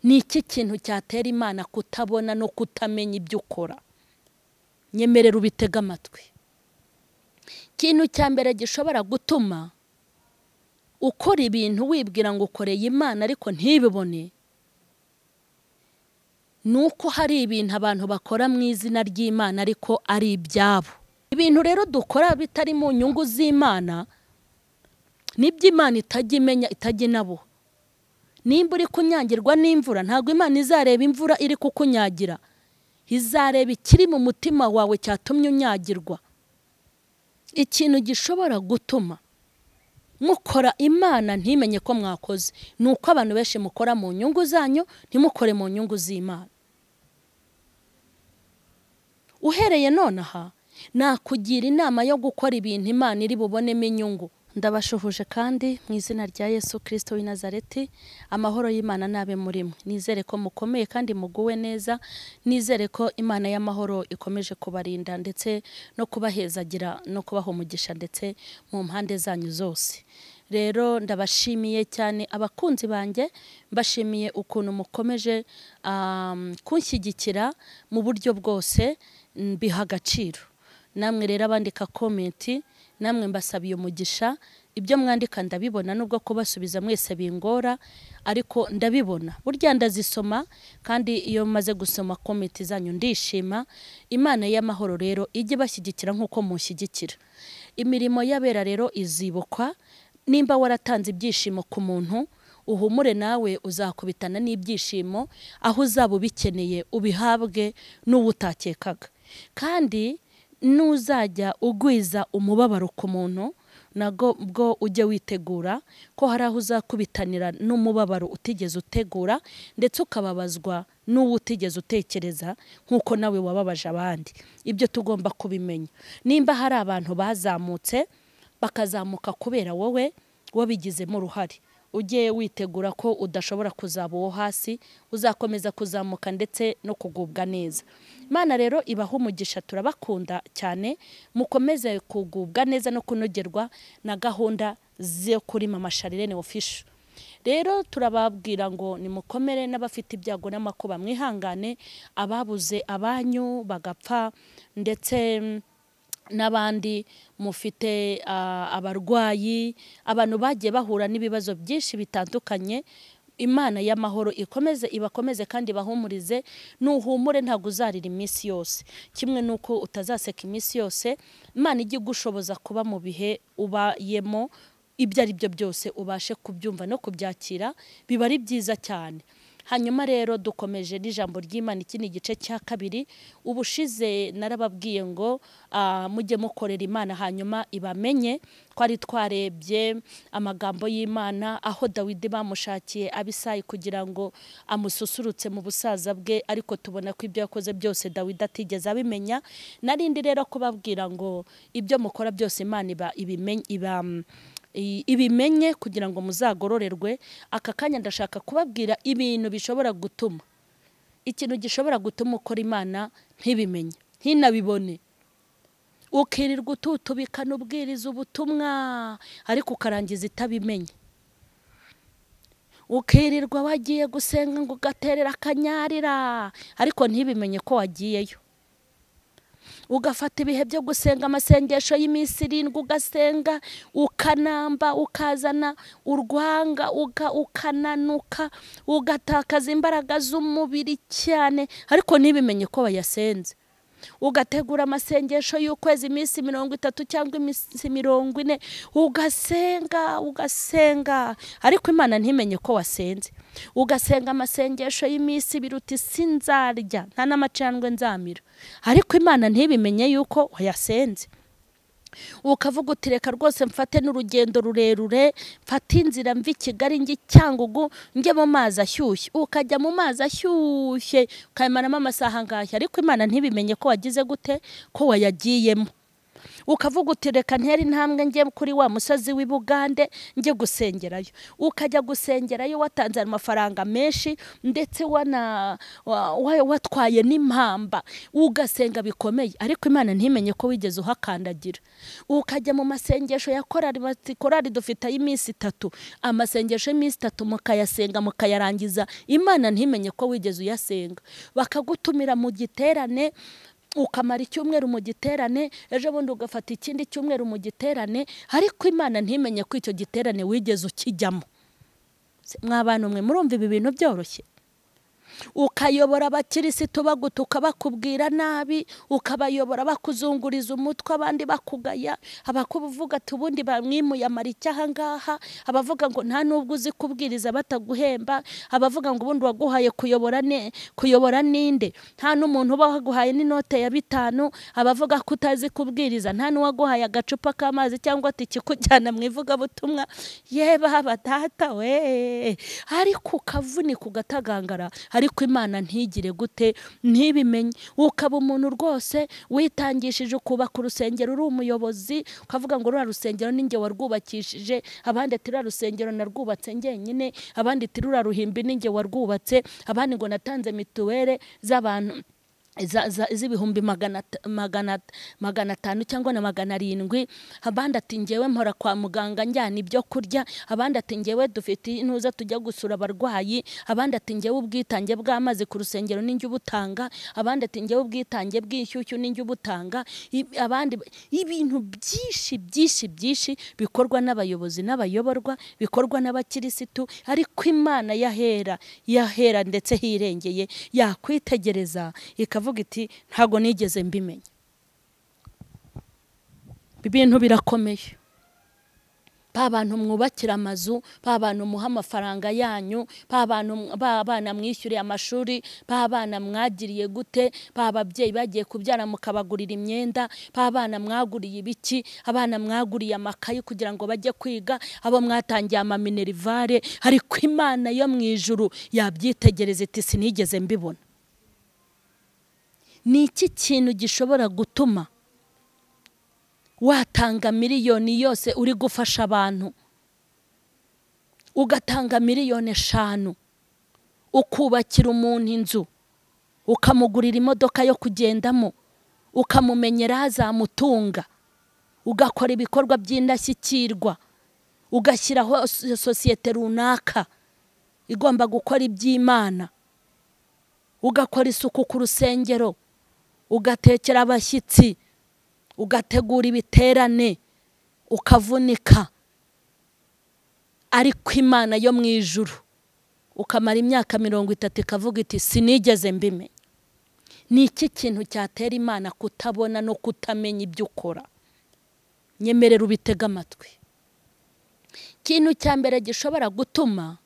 Ni iki kintu cyatera Imana kutabona no kutamenya ibyo ukora? Nyemerera ubitega amatwi. Ikintu cya mbere gishobora gutuma ukora ibintu wibwira ngo ukoreye Imana ariko ntibibone, nuko hari ibintu abantu bakora mu izina ry'Imana ariko ari ibyabo. Ibintu rero dukora bitari mu nyungu z'Imana nibyo Imana itajya imenya, itajya inabo. Nimba uri kunyagirwa n'imvura, ntabwo Imana izareba imvura iri kukunyagira, izareba ikiri mu mutima wawe cyatumye unyagirwa. Ikintu gishobora gutuma mukora Imana ntimenye ko mwakoze nuko abantu benshi mukora mu nyungu zanyu, ntimukore mu nyungu z'Imana. Uhereye nonaha nakugira inama yo gukora ibintu Imana iri bubonemo inyungu. Ndabashuhuje kandi mu izina rya Yesu Kristo w'i Nazareti, amahoro y'Imana nabe muri mwe. Nizere ko mukomeye kandi muguwe neza, nizere ko Imana y'amahoro ikomeje kubarinda ndetse no kubahezagira no kubaha umugisha ndetse mu mpande zanyu zose. Rero ndabashimiye cyane abakunzi banjye, mbashimiye ukuntu mukomeje kunshyigikira mu buryo bwose, mbiha agaciro. Namwe rero abandika comment, namwe mbasabiye umugisha. Ibyo mwandika ndabibona, nubwo kubasubiza mwese bingora, ariko ndabibona. Burya ndazisoma, kandi iyo maze gusoma comment zanyu ndishima. Imana y'amahoro rero ijye bashyigikira nkuko munshyigikira. Imirimo y'abera rero izibukwa. Nimba waratanze ibyishimo ku muntu, uhumure nawe uzakubitana n'ibyishimo, aho uzaba ubikeneye ubihabwe n'ubutakekaga. Kandi nuzajya ugwiza umubabaro ku muntu, nago bwo ujye witegura ko hari aho uzakubitanira n'umubabaro utigeze utegura, ndetse ukababazwa n'uwo utigeze utekereza nkuko nawe wababaje abandi. Ibyo tugomba kubimenya. Nimba hari abantu bazamutse bakazamuka kubera wowe wabigizemo uruhare, ujye witegura ko udashobora kuzaba uwo hasi, uzakomeza kuzamuka ndetse no kugubwa neza. Imana rero ibaha umugisha, turabakunda cyane, mukomeze kugubwa neza no kunogerwa na gahunda zo kuri Mama Charlene Official. Rero turababwira ngo nimukomere, n'abafite ibyago n'amakuba mwihangane, ababuze abanyu bagapfa ndetse n'abandi mufite abarwayi, abantu bagiye bahura n'ibibazo byinshi bitandukanye. Imana y'amahoro ikomeze ibakomeze kandi bahumurize. Nuhumure ntabwo uzarira iminsi yose, kimwe nuko utazaseka iminsi yose. Imana ijye igushoboza kuba mu bihe ubayemo, ibyo ari byo byose ubashe kubyumva no kubyakira, biba ari byiza cyane. Hanyuma rero dukomeje n'ijambo ry'Imana, iki ni igice cya kabiri. Ubushize narababwiye ngo mujye mukorera Imana hanyuma ibamenye. Twari twarebye amagambo y'Imana aho Dawidi bamushakiye Abisayi kugira ngo amususurutse mu busaza bwe, ariko tubona ko ibyo yakoze byose Dawidi atigeze abimenya. Narindi rero kubabwira ngo ibyo mukora byose Imana ibimenye kugira ngo muzagororerwe. Aka kanya ndashaka kubabwira ibintu bishobora gutuma, ikintu gishobora gutuma ukora Imana ntibimenye, ntinabibone. Ukirirwa ututubikana ubwiriza ubutumwa ariko ukarangiza itabimenye. Ukirirwa wagiye gusenga ngo ugaterera akanyarira ariko ntibimenye ko wagiyeyo. Ugafata ibihe byo gusenga amasengesho y'iminsi 7, ugasenga ukanamba, ukazana urwanga, ukananuka, ugatakaza imbaraga z'umubiri cyane ariko ntibimenye ko wayasenze. Ugategura amasengesho y'ukwezi iminsi 30 cyangwa iminsi 40, ugasenga ugasenga ariko Imana ntimenye ko wasenze. Ugasenga amasengesho y'iminsi 2 uti sinzarya nta n'amacandwe nzamira, ariko Imana ntibimenye yuko wayasenze. Ukavuga uti reka rwose mfate n'urugendo rurerure, mfate inzira mvi Kigali njye Cyangugu njye mu mazi ashyushye. Ukajya mu mazi ashyushye ukayimaramo amasaha angahe, ariko Imana ntibimenye ko wagize gute, ko wayagiyemo. Ukavuga uti reka ntere intambwe njye kuri wa musozi w'i Bugande njye gusengerayo. Ukajya gusengerayo watanze amafaranga menshi, ndetse watwaye n'impamba, ugasenga bikomeye, ariko Imana ntimenye ko wigeze uhakandagira. Ukajya mu masengesho ya korali, bati korali dufite ay'iminsi itatu, amasengesho y'iminsi itatu mukayasenga mukayarangiza, Imana ntimenye ko wigeze uyasenga. Bakagutumira mu giterane, ukamara icyumweru mu giterane, ejo bundi ugafata ikindi cyumweru mu giterane, ariko Imana ntimenye ko icyo giterane wigeze ukijyamo. Mwabana mwe murumva ibi bintu byoroshye? Ukayobora abakirisitu bagutuka bakubwira nabi, ukabayobora bakuzunguriza umutwe, abandi bakugaya, abakuvuga ati ubundi bamwimuye amara icyaha ngaha, abavuga ngo nta nubwo uzi kubwiriza bataguhemba, abavuga ngo ubundi waguhaye kuyobora ninde, nta n'umuntu uba waguhaye n'inote ya 5, abavuga ko utazi kubwiriza, nta n'uwaguhaye agacupa k'amazi cyangwa ati kikujyana mu ivugabutumwa. Yeba batata we, ariko ukavunika ugatagangara, ariko Imana ntigire gute, ntibimenye. Ukaba umuntu rwose witangishije ukubaka urusengero, uri umuyobozi, ukavuga ngo rura rusengero ninjye warwubakishije, abandi ati rura rusengero narwubatse njyenyine, abandi ati rura ruhimbi ninjye warwubatse, abandi ngo natanze mituwere z'abantu z'ibihumbi 500 cyangwa na 700, abandi ati njyewe mpora kwa muganga njyana ibyo kurya, abandi ati njyewe dufite intuza tujya gusura abarwayi, abandi ati njyewe ubwitange bw'amazi ku rusengero ninjye ubutanga, abandi ati njyewe ubwitange bw'inshyushyu ninjye ubutanga, abandi ibintu byinshi byinshi byinshi bikorwa n'abayobozi n'abayoborwa, bikorwa n'abakirisitu, ariko Imana yahera yahera ndetse hirengeye yakwitegereza ikavuga iti ntago nigeze mbimenya. Ibintu birakomeye. Ba bantu mwubakira amazu, ba bantu muha amafaranga yanyu, ba bantu ba bana mwishyuriye amashuri, ba bana mwagiriye gute, ba babyeyi bagiye kubyara mukabagurira imyenda, ba bana mwaguriye ibiki, abana mwaguriye amakayi kugira ngo bajye kwiga, abo mwatangiye amaminerivare, ariko Imana yo mu ijuru yabyitegereza iti sinigeze mbibona. Ni iki kintu gishobora gutuma watanga miliyoni yose uri gufasha abantu, ugatanga miliyoni 5 ukubakira umuntu inzu, ukamugurira imodoka yo kugendamo, ukamumenyera azamutunga, ugakora ibikorwa by'indashyikirwa, ugashyiraho sosiyete runaka igomba gukora iby'Imana, ugakora isuku ku rusengero, ugatekera abashyitsi, ugategura ibiterane, ukavunika, ariko Imana yo mu ijuru ukamara imyaka 30 ikavuga iti sinigeze mbimenya. Ni iki kintu cyatera Imana kutabona no kutamenya ibyo ukora? Nyemerera ubitega amatwi. Ikintu cya mbere gishobora gutuma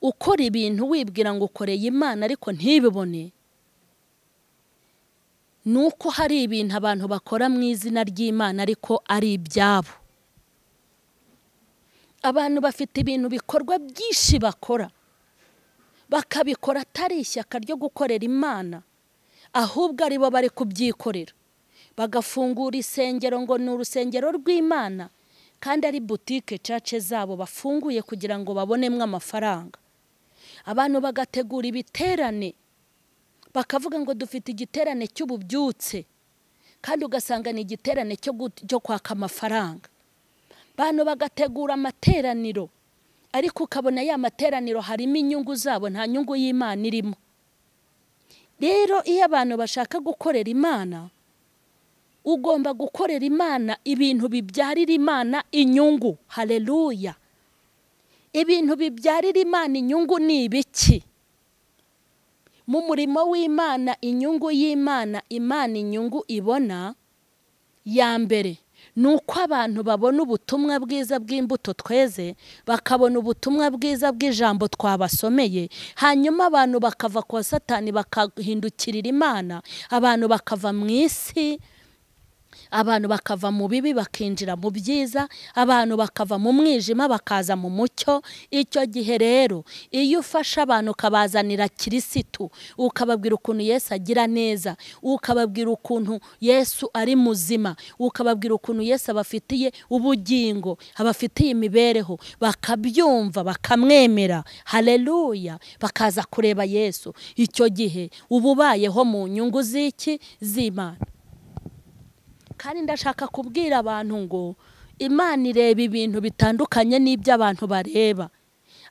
ukora ibintu wibwira ngo ukoreye Imana ariko ntibibone, nuko hari ibintu abantu bakora mu izina ry'Imana ariko ari ibyabo. Abantu bafite ibintu bikorwa byinshi bakora, bakabikora atari ishyaka ryo gukorera Imana, ahubwo ari bo bari kubyikorera. Bagafungura isengero ngo ni urusengero rw'Imana, kandi ari boutique cace zabo bafunguye kugira ngo babonemo amafaranga. Abantu bagategura ibiterane, bakavuga ngo dufite igiterane cy'ububyutse, kandi ugasanga ni igiterane cyo kwaka amafaranga. Bantu bagategura amateraniro, ariko ukabona ya materaniro harimo inyungu zabo, nta nyungu y'Imana irimo. Rero iyo abantu bashaka gukorera Imana, ugomba gukorera Imana ibintu bibyarira Imana inyungu. Haleluya. Ibintu bibyarira Imana inyungu ni ibiki? Mu murimo w'Imana, inyungu y'Imana, Imana inyungu ibona ya mbere nuko abantu babona ubutumwa bwiza bw'imbuto tweze, bakabona ubutumwa bwiza bw'ijambo twabasomeye, hanyuma abantu bakava kwa Satani bakahindukirira Imana, abantu bakava mu isi Abantu bakava mu bibi bakinjira mu byiza, abantu bakava mu mwijima bakaza mu mucyo. Icyo gihe rero iyo ufasha abantu ukabazanira Kirisitu, ukababwira ukuntu Yesu agira neza, ukababwira ukuntu Yesu ari muzima, ukababwira ukuntu Yesu abafitiye ubugingo, abafitiye imibereho, bakabyumva bakamwemera, haleluya, bakaza kureba Yesu. Icyo gihe uba ubayeho mu nyungu z'iki? Z'Imana. Kandi ndashaka kubwira abantu ngo Imana ireba ibintu bitandukanye n'ibyo abantu bareba.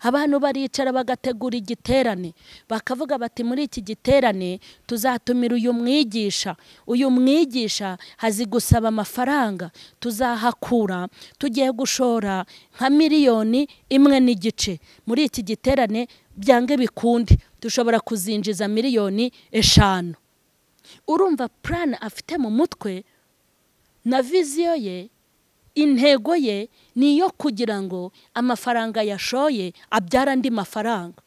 Abantu baricara bagategura igiterane, bakavuga bati muri iki giterane tuzatumira uyu mwigisha, uyu mwigisha hazi gusaba amafaranga, tuzahakura tugiye gushora nka 1.5 miliyoni muri iki giterane, byange bikunde dushobora kuzinjiza 5 miliyoni. Urumva plan afite mu mutwe na vision ye, intego ye ni iyo kugira ngo amafaranga yashoye abyara andi mafaranga.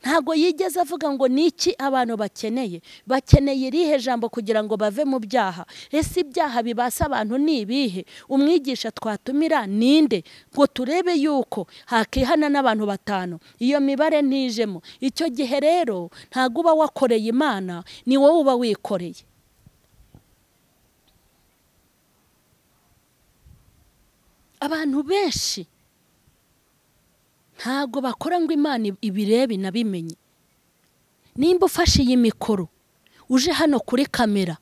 Ntabwo yigeze avuga ngo niki abantu bakeneye, bakeneye irihe jambo kugira ngo bave mu byaha, ese ibyaha bibasa abantu ni ibihe, umwigisha twatumira ninde ngo turebe yuko hakihana n'abantu 5. Iyo mibare ntijemo. Icyo gihe rero ntabwo uba wakoreye Imana, ni wowe uba wikoreye. Abantu benshi ntabwo bakora ngo Imana ibirebe inabimenye. Nimba ufashe iyi mikoro uje hano kuri kamera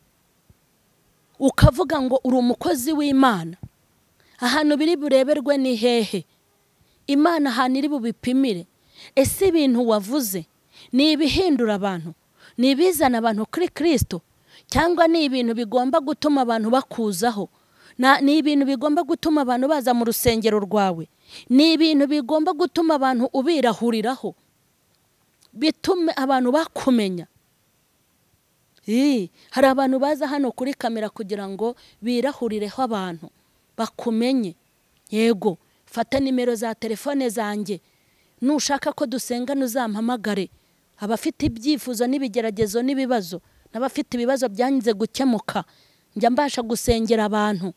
ukavuga ngo uri umukozi w'Imana, ahantu biri bureberwe ni hehe? Imana ahantu iri bubipimire. Ese ibintu wavuze ni ibihindura abantu, ni ibizana abantu kuri Kristo, cyangwa ni ibintu bigomba gutuma abantu bakuzaho, ni ibintu bigomba gutuma abantu baza mu rusengero rwawe, ni ibintu bigomba gutuma abantu ubirahuriraho, bitume abantu bakumenya. Hari abantu baza hano kuri kamera kugira ngo birahurireho abantu bakumenye. Yego, fata nimero za telefone zanjye, nushaka ko dusengana uzampamagare. Abafite ibyifuzo n'ibigeragezo n'ibibazo, n'abafite ibibazo byanze gukemuka, njya mbasha gusengera abantu.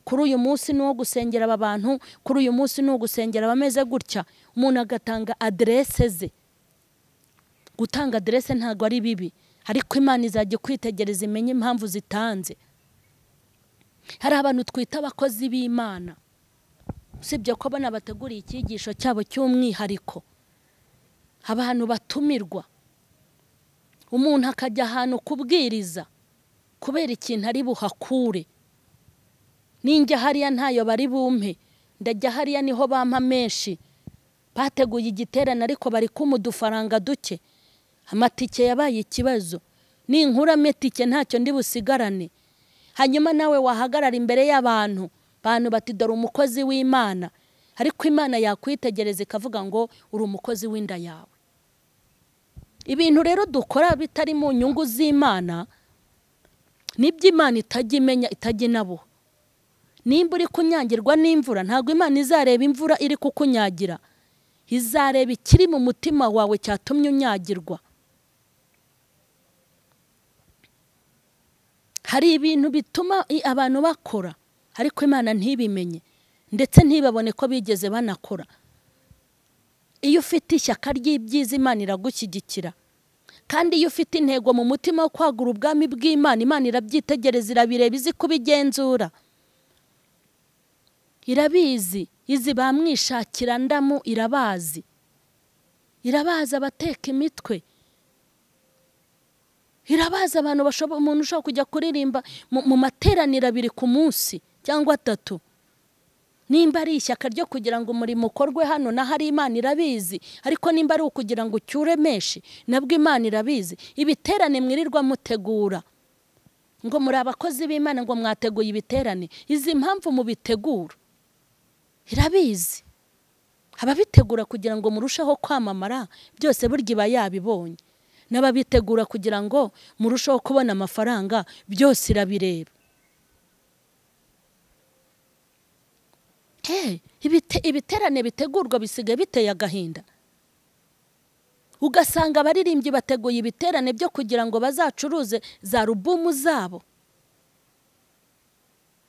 Kuri uyu munsi ni uwo gusengera aba bantu, kuri uyu munsi ni uwo gusengera abameze gutya. Umuntu agatanga aderese ze. Gutanga aderese ntabwo ari bibi, ariko Imana izajya kwitegereza imenye impamvu zitanze. Hari abantu twita abakozi b'Imana, usibye ko bana bateguriye icyigisho cyabo cy'umwihariko, abantu batumirwa, umuntu akajya ahantu kubwiriza kubera ikintu ari buhakure. Ninjya hariya ntayo bari bumpe, ndajya hariya niho bampa menshi. Bateguye igiterane ariko bari kumpa udufaranga duke, amatike yabaye ikibazo, ninkuramo itike ntacyo ndi busigarane. Hanyuma nawe wahagarara imbere y'abantu, bantu bati dore umukozi w'Imana, ariko Imana yakwitegereza ikavuga ngo uri umukozi w'inda yawe. Ibintu rero dukora bitari mu nyungu z'Imana, nibyo Imana itajya imenya, itajya inabuha. Nimba uri kunyagirwa n'imvura, ntabwo Imana izareba imvura iri kukunyagira, izareba ikiri mu mutima wawe cyatumye unyagirwa. Hari ibintu bituma abantu bakora ariko Imana ntibimenye, ndetse ntibabone ko bigeze banakora. Iyo ufite ishyaka ry'ibyiza Imana iragushyigikira, kandi iyo ufite intego mu mutima wo kwagura ubwami bw'Imana, Imana irabyitegereza, irabireba, izi kubigenzura, irabizi. Izi bamwishakira ndamu irabazi, irabazi abateka imitwe, irabazi abantu bashobora, umuntu ushobora kujya kuririmba mu materaniro 2 ku munsi cyangwa 3. Nimba ari ishyaka ryo kugira ngo umurimo ukorwe hano na hari, Imana irabizi. Ariko nimba ari ukugira ngo ucyure menshi, nabwo Imana irabizi. Ibiterane mwirirwa mutegura ngo muri abakozi b'Imana, ngo mwateguye ibiterane, izi mpamvu mubitegura irabizi. Ababitegura kugira ngo murusheho kwamamara, byose burya iba yabibonye. N'ababitegura kugira ngo murusheho kubona amafaranga, byose irabireba. Ibiterane bitegurwa bisigaye biteye agahinda. Ugasanga abaririmbyi bateguye ibiterane byo kugira ngo bazacuruze za rubumu zabo.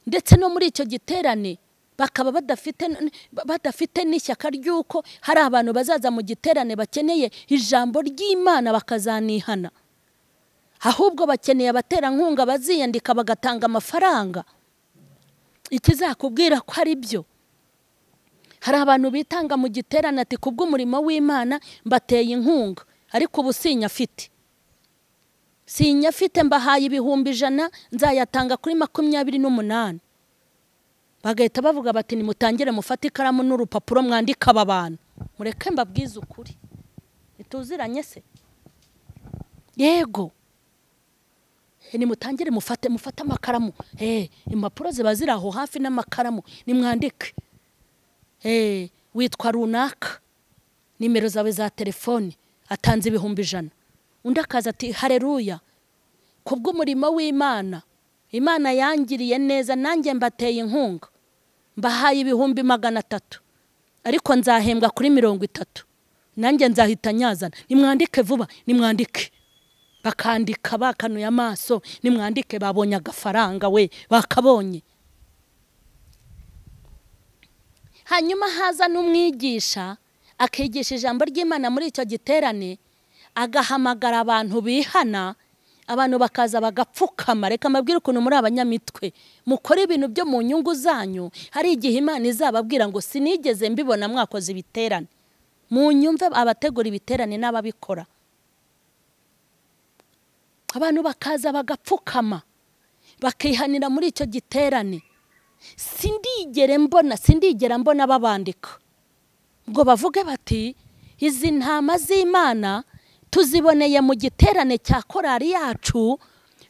Ndetse no muri icyo giterane bakaba badafite n'ishyaka ry'uko hari abantu bazaza mu giterane bakeneye ijambo ry'Imana bakazanihana. Ahubwo bakeneye abaterankunga baziyandika bagatanga amafaranga. Ikizakubwira ko ari byo, hari abantu bitanga mu giterane ati kubw'umurimo w'Imana mbateye inkunga, ariko ubu sinyafite. Sinyafite, mbahaye 100,000 nzayatanga kuri 28. Bagahita bavuga bati nimutangire mufate ikaramu n'urupapuro mwandika aba bantu. Mureke mbabwize ukuri, ntituziranye se? Yego, nimutangire mufate amakaramu, impapuro ziba ziri aho hafi n'amakaramu, nimwandike. Witwa runaka, nimero zawe za telefoni, atanze 100,000. Undi akaza ati haleluya, kubw'umurimo w'Imana, Imana yangiriye neza nanjye mbateye inkunga, mbahaye 300,000, ariko nzahembwa kuri 30, nanjye nzahita nyazana. Nimwandike vuba, nimwandike. Bakandika bakanuye amaso, nimwandike, babonye agafaranga we, bakabonye. Hanyuma haza n'umwigisha akigisha ijambo ry'Imana muri icyo giterane, agahamagara abantu bihana, abantu bakaza bagapfukama. Reka mbabwire ukuntu muri abanyamitwe mukora ibintu byo mu nyungu zanyu. Hari igihe Imana izababwira ngo sinigeze mbibona mwakoze ibiterane. Mu nyumve abategura ibiterane n'ababikora. Abantu bakaza bagapfukama bakihanira muri icyo giterane. Sindigera mbona babandika ngo bavuge bati izi ntama z'Imana tuziboneye mu giterane cya korari yacu,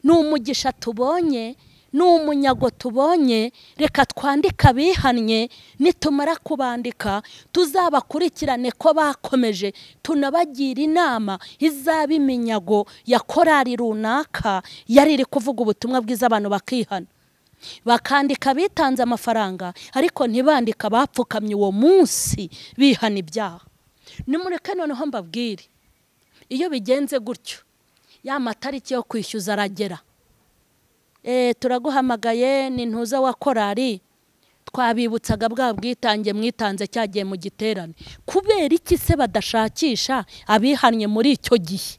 ni umugisha tubonye, ni umunyago tubonye, reka twandika bihannye, nitumara kubandika tuzabakurikirane ko bakomeje, tunabagira inama izaba iminyago ya korari runaka yari iri kuvuga ubutumwa bwiza abantu bakihana. Bakandika bitanze amafaranga, ariko ntibandika bapfukamye uwo munsi bihana ibyaha. Nimureke noneho mbabwire, iyo bigenze gutyo ya matariki yo kwishyuza aragera. Turaguhamagaye ni ntuza wa korari, twabibutsaga bwa bwitange mwitanze cyagiye mu giterane. Kubera iki se badashakisha abihannye muri icyo gihe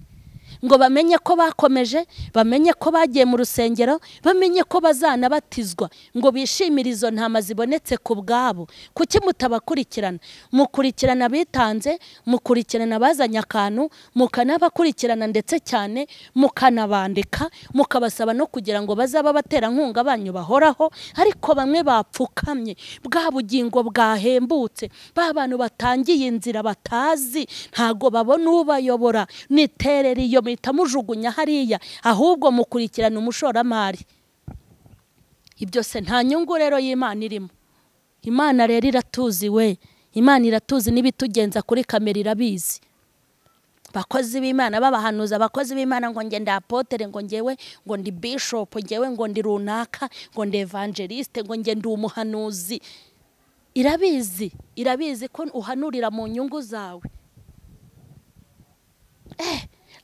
ngo bamenye ko bakomeje, bamenye ko bagiye mu rusengero, bamenye ko bazanabatizwa, ngo bishimire izo ntama zibonetse ku bwabo? Kuki mutabakurikirana? Mukurikirana bitanze, mukurikirana bazanye akantu, mukanabakurikirana ndetse cyane mukanabandika, mukabasaba no kugira ngo bazaba abaterankunga banyu bahoraho. Ariko bamwe bapfukamye, bwa bugingo bwahembutse, ba bantu batangiye inzira batazi, ntago babona ubayobora, niterere iyo mitamujugunya hariya, ahubwo mukurikirana umushoramari. Ibyo se nta nyungu rero y'Imana irimo. Imana rero iratuzi we, Imana iratuzi n'ibitugenza kuri kamera irabizi. Bakozi b'Imana babahanuza, abakozi b'Imana ngo nge ndi apotere, ngo ngewe ngo ndi bishop, ngewe ngo ndi runaka, ngo ndi evangeliste, ngo nge ndi umuhanuzi. Irabizi, irabizi ko uhanurira mu nyungu zawe.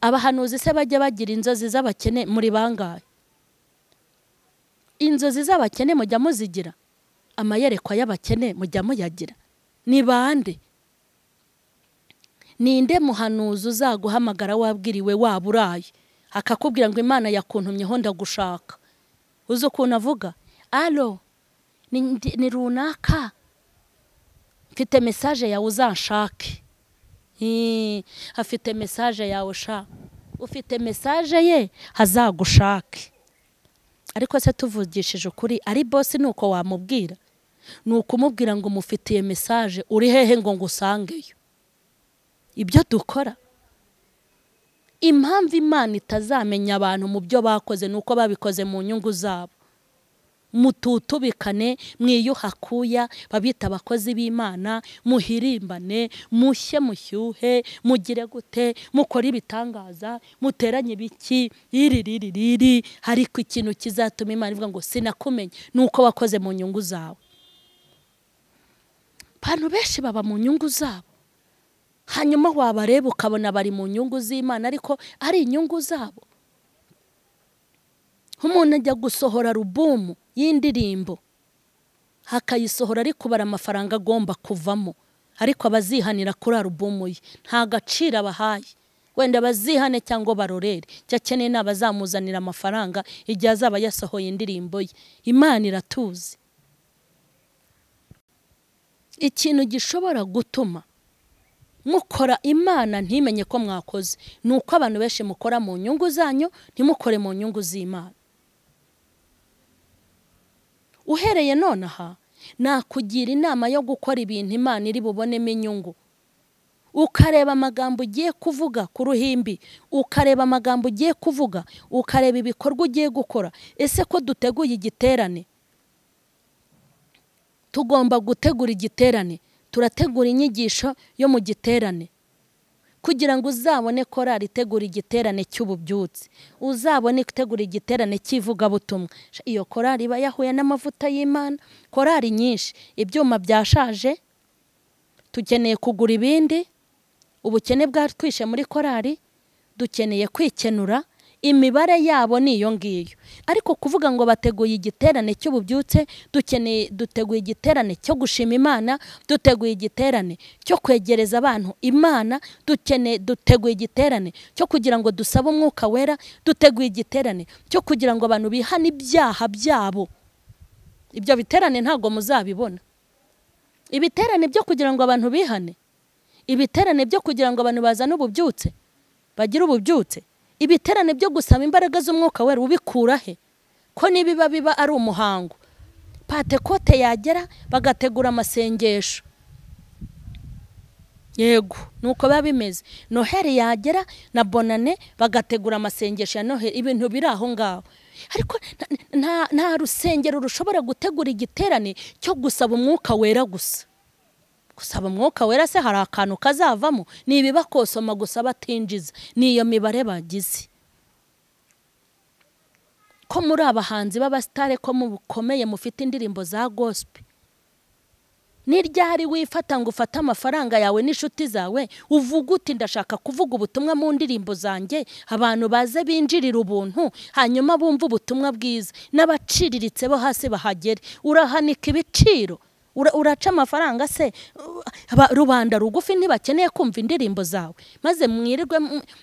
Abahanuzi se bajya bagira inzozi z'abakene muri bangahe? Inzozi z'abakene mujya muzigira? Amayerekwa y'abakene mujya muyagira? Ni bande? Ninde muhanuzi uzaguhamagara wabwiriwe waburaye akakubwira ngo Imana yakuntumyeho ndagushaka? Uzi ukuntu avuga? Alo, ni runaka, mfite message yawe uzanshake. Afite message yawe sha, ufite message ye hazagushake. Ariko se tuvugishije ukuri, ari boss nuko wamubwira? Nuko umubwira ngo mufitiye message, uri hehe ngo ngusangeyo? Ibyo dukora, impamvu Imana itazamenya abantu mu byo bakoze nuko babikoze mu nyungu zabo. Mututubikane, mwiyuhakuya, babita abakozi b'Imana, muhirimbane, mushye mushyuhe, mugire gute, mukore ibitangaza, muteranye ibiki, iri riri riri. Ariko ikintu kizatuma Imana ivuga ngo sinakumenye nuko wakoze mu nyungu zawe. Abantu benshi baba mu nyungu zabo, hanyuma wabareba ukabona bari mu nyungu z'Imana, ariko ari inyungu zabo. Umuntu ajya gusohora rubumu y'indirimbo Hakayisohora ari kubara amafaranga agomba kuvamo, ariko abazihanira kuri alubumu ye nta gaciro abahaye. Wenda bazihane cyangwa barorere, icyo akeneye ni abazamuzanira amafaranga igihe azaba yasohoye indirimbo ye. Imana iratuzi. Ikintu gishobora gutuma mukora Imana ntimenye ko mwakoze ni uko abantu benshi mukora mu nyungu zanyu, ntimukore mu nyungu z'Imana. Uhereye nonaha nakugira inama yo gukora ibintu Imana iri bubonemo inyungu. Ukareba amagambo ugiye kuvuga ku ruhimbi, ukareba amagambo ugiye kuvuga, ukareba ibikorwa ugiye gukora. Ese ko duteguye igiterane, tugomba gutegura igiterane, turategura inyigisho yo mu giterane kugira ngo uzabone korali itegura igiterane cy'ububyutse, uzabone itegura igiterane cy'ivugabutumwa. Iyo korali iba yahuye n'amavuta y'Imana. Korali nyinshi ibyuma byashaje, tukeneye kugura ibindi, ubukene bwatwishe muri korali, dukeneye kwikenura. Imibare yabo ni iyo ngiyo. Ariko kuvuga ngo bateguye igiterane cy'ububyutse, dukeneye, duteguye igiterane cyo gushima Imana, duteguye igiterane cyo kwegereza abantu Imana, dukeneye, duteguye igiterane cyo kugira ngo dusabe umwuka wera, duteguye igiterane cyo kugira ngo abantu bihane ibyaha byabo. Ibyo biterane ntago muzabibona. Ibiterane byo kugira ngo abantu bihane, ibiterane byo kugira ngo abantu bazane ububyutse, bagire ububyutse, ibiterane byo gusaba imbaraga z'umwuka wera ubikura he? Ko nibiba biba ari umuhango. Patekote yagera bagategura amasengesho, yego nuko biba bimeze. Noheli yagera na Bonane bagategura amasengesho ya Noheli, ibintu biri aho ngaho. Ariko nta rusengero rushobora gutegura igiterane cyo gusaba umwuka wera gusa. Gusaba umwuka wera se hari akantu kazavamo? Ni ibibakosoma gusa batinjiza, niyo mibare bagize. Ko muri abahanzi b'abasitare, ko mukomeye mufite indirimbo za gospel, ni ryari wifata ngo ufate amafaranga yawe n'inshuti zawe uvuga uti ndashaka kuvuga ubutumwa mu ndirimbo zanjye, abantu baze binjirira ubuntu, hanyuma bumve ubutumwa bwiza, n'abaciriritse bo hasi bahagere. Urahanika ibiciro, uraca amafaranga se? Rubanda rugufi ntibakeneye kumva indirimbo zawe, maze mwirirwe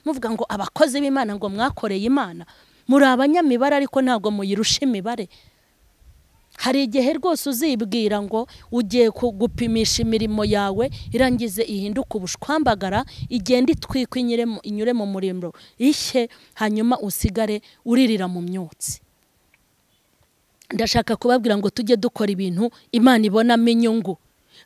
muvuga ngo abakozi b'Imana ngo mwakoreye Imana. Muri abanyamibare ariko ntabwo muyirusha imibare. Hari igihe rwose uzibwira ngo ugiye gupimisha imirimo yawe, irangize ihinduke ubushwambagara, igenda itwikwe inyure mu muriro ishye, hanyuma usigare uririra mu myotsi. Ndashaka kubabwira ngo tujye dukora ibintu Imana ibonamo inyungu.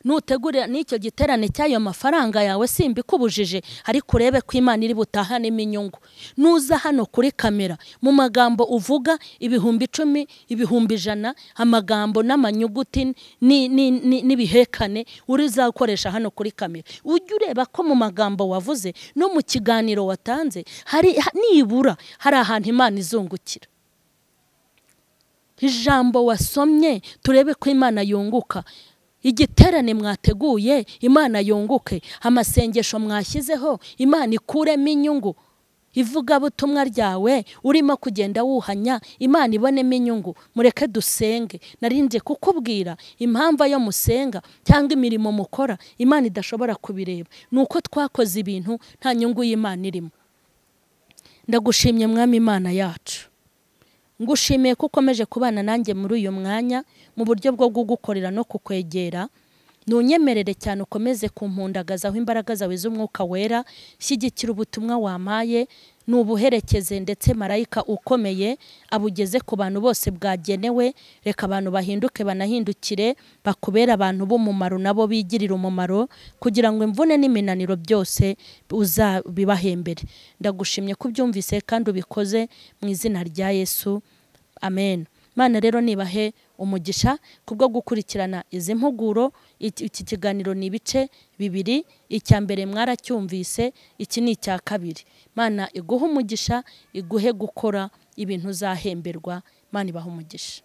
Nutegurira n'icyo giterane cy'ayo mafaranga yawe simbikubujije, ariko urebe ko Imana iri butahanemo inyungu. Nuza hano kuri kamera mu magambo uvuga 10,000, 100,000, amagambo n'amanyuguti n'ibihekane urizakoresha hano kuri kamera, ujye ureba ko mu magambo wavuze no mu kiganiro watanze hari nibura hari ahantu Imana izungukira. Ijambo wasomye turebe ko Imana yunguka. Igiterane mwateguye Imana yunguke, amasengesho mwashyizeho Imana ikuremo inyungu, ivugabutumwa ryawe urimo kugenda wuhanya Imana ibonemo inyungu. Mureke dusenge. Narinje kukubwira impamvu yo musenga cyangwa imirimo mukora Imana idashobora kubireba, nuko twakoze ibintu nta nyungu y'Imana irimo. Ndagushimye Mwami Imana yacu, ngushimiye ko ukomeje kubana nanjye muri uyu mwanya mu buryo bwo kugukorera no kukwegera. Nunyemerere cyane ukomeze kumpundagazaho imbaraga zawe z'umwuka wera, shyigikira ubutumwa wampaye, nubuherekeze ndetse marayika ukomeye abugeze ku bantu bose bwagenewe. Reka abantu bahinduke banahindukire, bakubera abantu b'umumaro nabo bigirira umumaro, kugira ngo imvune n'iminaniro byose uzabibahembere. Ndagushimye ko ubyumvise kandi ubikoze mu izina rya Yesu, amen. Mana rero nibahe umugisha kubwo gukurikirana izi mpuguro. Iki kiganiro ni ibice bibiri, icya mbere mwaracyumvise, iki ni icya kabiri. Mana iguhe umugisha, iguhe gukora ibintu uzahemberwa. Mana ibahe umugisha.